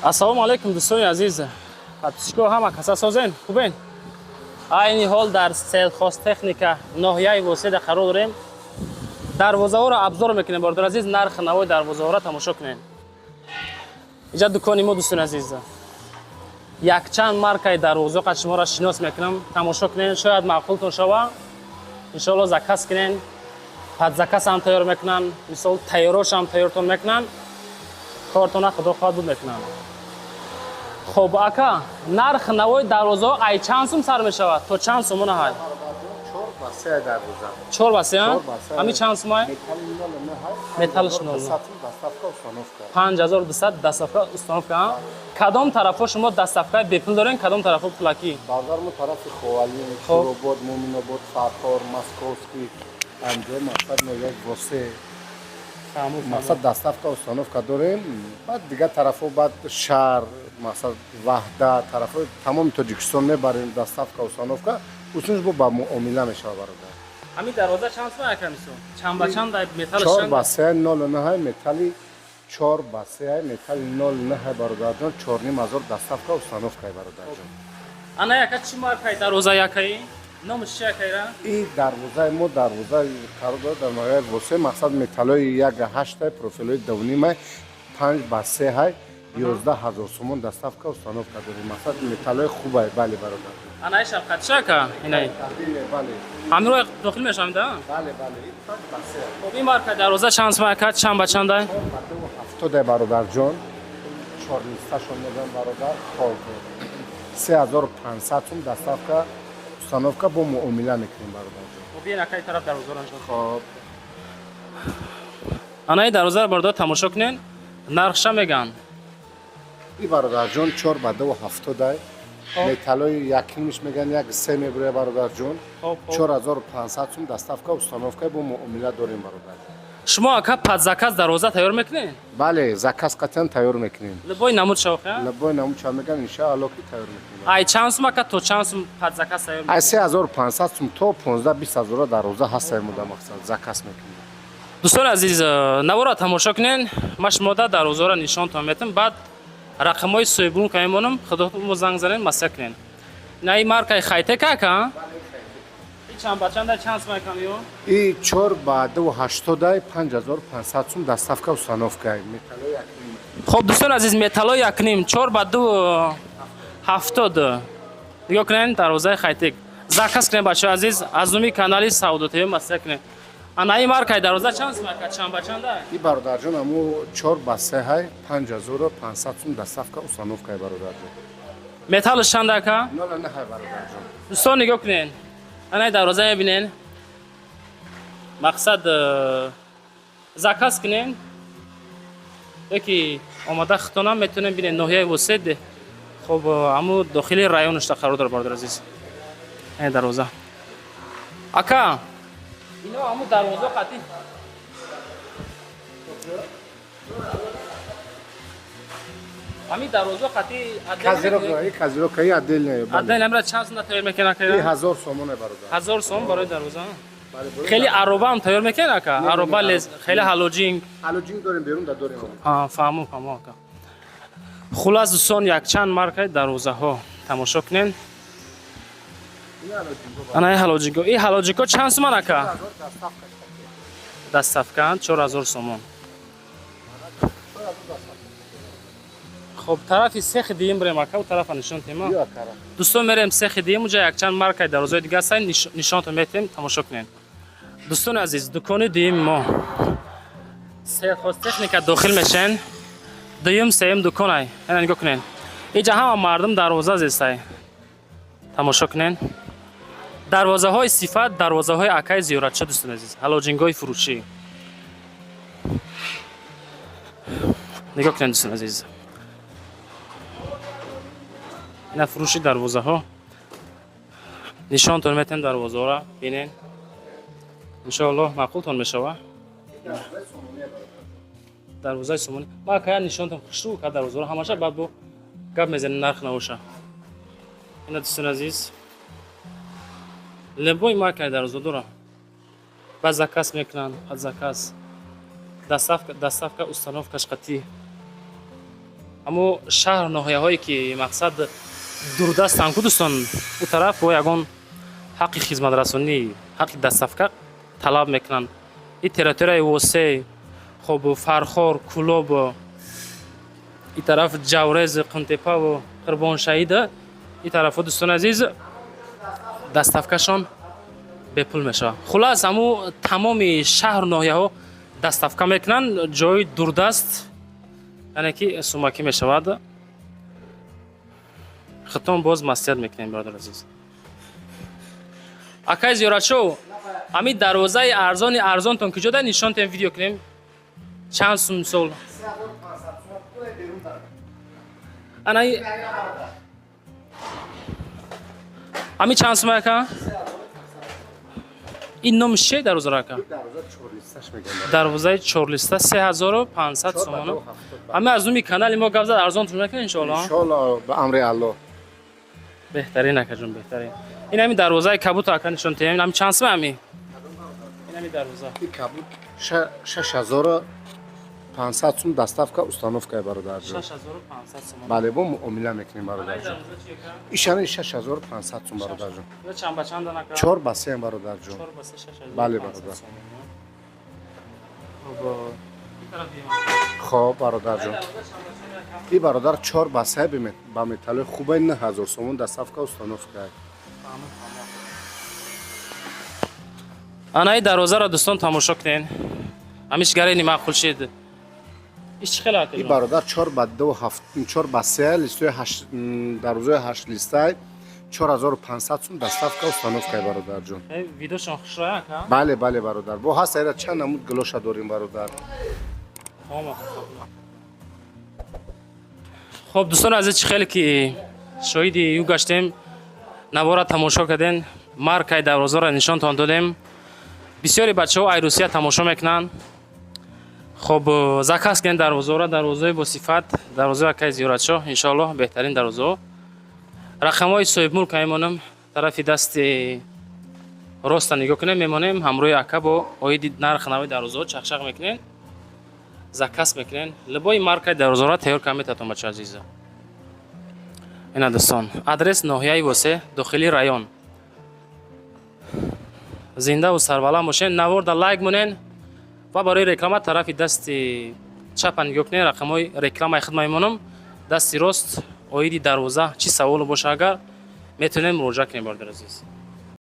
Ассалому алайкум, дӯстони азиз, подписчико, ҳама каса созен, хубен? Айни ҳол дар Сельхозтехника ноҳияи Воседа қарор дорем. Дарвозаҳоро обзор мекунем, бародар азиз, нархи навои дарвозаҳоро тамошо кунем. Инҷа дукони мо, дӯстони азиз, якчанд маркаи дарвоза қад шуморо шинос мекунам, тамошо кунем, шояд маъқултон шава. Иншоалло, заказ кунен, под заказ ҳам тайёр мекунанд, мисол, тайёрош ҳам тайёртон мекунанд, кортона худо хоҳад буд мекунанд. Хоб, ака, нархи навои дарвозаҳо ай чанд сум сар мешавад, то чанд сумона ҳай? 4 ба 3 дарвоза. 4 ба 3? 4 ба 3. Ҳами чанд сумай? Металлиш нол. Доставка, установка. 5200, доставка, установка. Кадом тарафҳо шумо доставкаи бепул дорен, кадом тарафҳо пулакӣ? Бардар, мо тарафи Ховалинг, Шуробод, Муминобод, Фархор, Московский, анҷо, мақсад, ноҳияи Восе. Мақсад, доставка, установка дорем. Баъд дигар тарафҳо, баъд шаҳр, мақсад, Ваҳдат, тарафҳои тамоми Тоҷикистон мебарем, доставка, установка. Усунш бо ба муомила мешавад, бародар. Ҳамин дарвоза чанд сум, ака, мисол, чанд ба чанд металл? 4 ба 3, 0,9 металли, 4 ба 3 металли, 0,9, бародарҷон, 4500, доставка, установкаи, бародарҷон. Ана, яка, чӣ маркаи дарвоза якаи, номаш чи якайра? И дарвозаи мо дарвозаи қарор дорад дар ноҳияи Восе, мақсад, металлои 1,8, профилои 2,5, 5 ба 3 ҳай, 11 000 сомон, доставка, установка дорем. Мақсад, металлои хубай, бале, бародар. Анаи шафқат чи, ака, инаи? Бале. Ҳаминро дохил мешавам да? Бале, 5 ба 3. Хоб, ин марка дарвоза чанд сум, ака, чанд ба чанда? 70, бародарҷон, чор листашон мегӯям, бародар. Хоб, 3500 сум, доставка, установка, бо муомила мекунем, бародарҷон. Хоб, биен, акаи, тараф дарвозаро нишон. Хоб. Анаи дарвозаро, бародар, тамошо кунен, нархша меган. И, бародарҷон, 4 ба 2,70, металлои якнимиш меган, 1,3 мебуря, бародарҷон. 4500 сум, доставка, установка, бо муомила дорем, бародарҷон. Шумо, ака, под заказ дарвоза тайёр мекунед? Бале, заказ қатъиян тайёр мекунем. Любой намуд шавоқ? Любой намуд ша меган, иншаалло, ки тайёр мекунем. Ай чанд сум, ака, то чанд сум под заказ тайёр? Ай 3500 сум то 15-20 ҳазора дарвоза ҳастаи муда, мақсад, заказ мекунем. Дӯстони азиз, наворо тамошо кунен, ма шумода дарвозаро нишонтон метам, баъд рақамҳои соҳибмулка мемонам, худо занг занен, масъала кунен. На, и маркаи Хайтек, ака, и чанд ба чанда, чанд сум якам ё? И 4 ба 2,80, 5500 сум, доставка, установка, металлои 1,5. Хоб, дӯстони азиз, металлои 1,5, 4 ба 2,70. Нигоҳ кунен, дарвозаи Хайтек, заказ кунен, бачаҳои азиз, аз номи канали Савдотв масъала кунен. Ана, ин маркаи дарвоза чанд сум, ака, чанд ба чанда? И, бародарҷон, аму 4 ба 3 ҳай, 5500 сум, доставка, установкаи, бародарҷон. Металлш чанда, ака? 0,9, бародарҷон. Дӯстон, нигоҳ кунен, анаи дарвоза мебинен, мақсад, заказ кунен яки омада хитонам метавонем бинен. Ноҳияи Восед, хоб, ҳаму дохили районашда қарор дорад, бародар азиз, ана дарвоза. Ака, ино ҳаму дарвоза қатӣ? Ҳамин дарвоза қатӣ? Козырёк, и козырёк, и отдельная. Отдельно амра чанд сум тайёр мекунад, ака? И 1000 сомоне, бародар. 1000 сом барои дарвоза. Хеле ароба ҳам тайёр мекунед, ака? Ароба, хеле ҳалоҷинг? Ҳалоҷинг дорем, берун да дорем. Фаҳму, фаҳму, ака. Хулас, дӯстон, якчанд маркаи дарвозаҳо тамошо кунед. Анаи ҳалоҷико, и ҳалоҷико чанд суман, ака? Доставка 4000 сомон. Хоб, тарафи сехи диюм бирем, ака, у тарафа нишон тема. Дӯстон, мерем сехи диюм, уҷа якчанд маркаи дарвозаи дига ҳастанд, нишонтон метем, тамошо кунед. Дӯстони азиз, дукони дуюми мо, Сельхозтехника дохил мешен, дуюм, сеюм дуконай. Ана, нигоҳ кунед, иҷа ҳама мардум дарвоза зестай. Тамошо кунед, дарвозаҳои сифат, дарвозаҳои акаи Зиёратча. Дӯстони азиз, ҳалоҷингоҳи фурӯшӣ, нигоҳ кунед, дӯстони азиз, ина фурӯши дарвозаҳо. Нишонтон метем дарвозаҳоро, бинен, иншоаллоҳ, маъқултон мешава. Дарвозаи сомонӣ. Ма, акая, нишонтон хушрӯ ка дарвозаро ҳамаша, баъд бо гап мезанем нарх навоша. Ина, дӯстони азиз, любой маркаи дарвоза дора, ба заказ мекунанд, под заказ, доставка, установкаш қатӣ. Ҳамо шаҳр, ноҳияҳое ки мақсад дурдастанд ку, дӯстон, ӯ тараф бо ягон ҳаққи хизматрасонӣ, ҳаққи доставка талаб мекунанд. И территорияи Восе, хоб, Фархор, Кулоб, и тараф Ҷаврез, Қунтепаву Қурбоншаҳида, и тарафҳо, дӯстони азиз, доставкашон бепул мешавад. Хулас, ҳаму тамоми шаҳру ноҳияҳо доставка мекунанд. Ҷои дурдаст, яъне ки сумакӣ мешавад. Хитон боз маслиҳат мекунем, бародар азиз. Акай Зиёратшоу, ҳамин дарвозаи арзони арзонтон куҷо да? Нишон тем, видео кунем. Чанд сум мисол? Ана, ҳамин чанд сум, ака? Ин номи чие дарвозаро, ака? Дарвозаи чорлиста 3500 сомону. Ҳамин аз номи канали мо гап зад, арзонтон мекунед, иншоалло? Иншоалло, ба амри Аллоҳ. Беҳтарин, акаҷон, беҳтарин. Ин ҳамин дарвозаи кабуто, ака, нишон тем. Ҳамин чанд сум ҳамин? Ин ҳамин дарвоза. Ин кабут 6500 сум, доставка, установка, бародарҷон. 6500 сомон. Бале, бо муомила мекунем, бародарҷон. Ишана 6500 сум, бародарҷон. Чанд ба чанд, ака? 4 ба 3, бародарҷон. 4 ба 3, 6500. Бале, бародар. Хоб. Хоб, бародарҷон. И бародар 4 ба 3 ба металлои хубай 9000 сомон, доставка, установка. Ана, и дарвозаро, дӯстон, тамошо кунен. Ҳамиш гарени маъқул шид. Иш чӣ хел, ака? И бародар 4 ба 2 7, 4 ба 3, листои 8, дарвозаи 8 листай 4500 сум, доставка, установка, бародарҷон. Видошон хушроя, ака? Бале, бале, бародар. Бо ҳаст, айра чанд намуд гилоша дорем, бародар. Хоб, дӯстони азиз, чӣ хеле ки шоҳиди ю гаштем, навора тамошо кардем, маркаи дарвозаро нишонтон додем. Бисёри бачаҳо ай Русия тамошо мекунанд. Хоб, заказ кунед дарвозаро, дарвозаҳои босифат, дарвозаи акаи Зиёратшоҳ, иншоаллоҳ, беҳтарин дарвозаҳо. Рақамҳои соҳибмулк мемонам, тарафи дасти роста нигоҳ кунем, мемонем. Ҳамроҳи ака бо оиди нарх нави дарвозаҳо чақчақ мекунем, заказ мекунем. Любой маркаи дарвозаро тайёр карда метавонам, бача азиза. Ина, дӯстон, адрес: ноҳияи Восе, дохили район. Зиндаву сарбаланд бошен. Наворда лайк монен ва барои реклама тарафи дасти чапа нигоҳ кунед, рақамҳои рекламаи хидма мемонам. Дасти рост оиди дарвоза чӣ саволу боша агар, метавонем муроҷиат кунем, бародар азиз.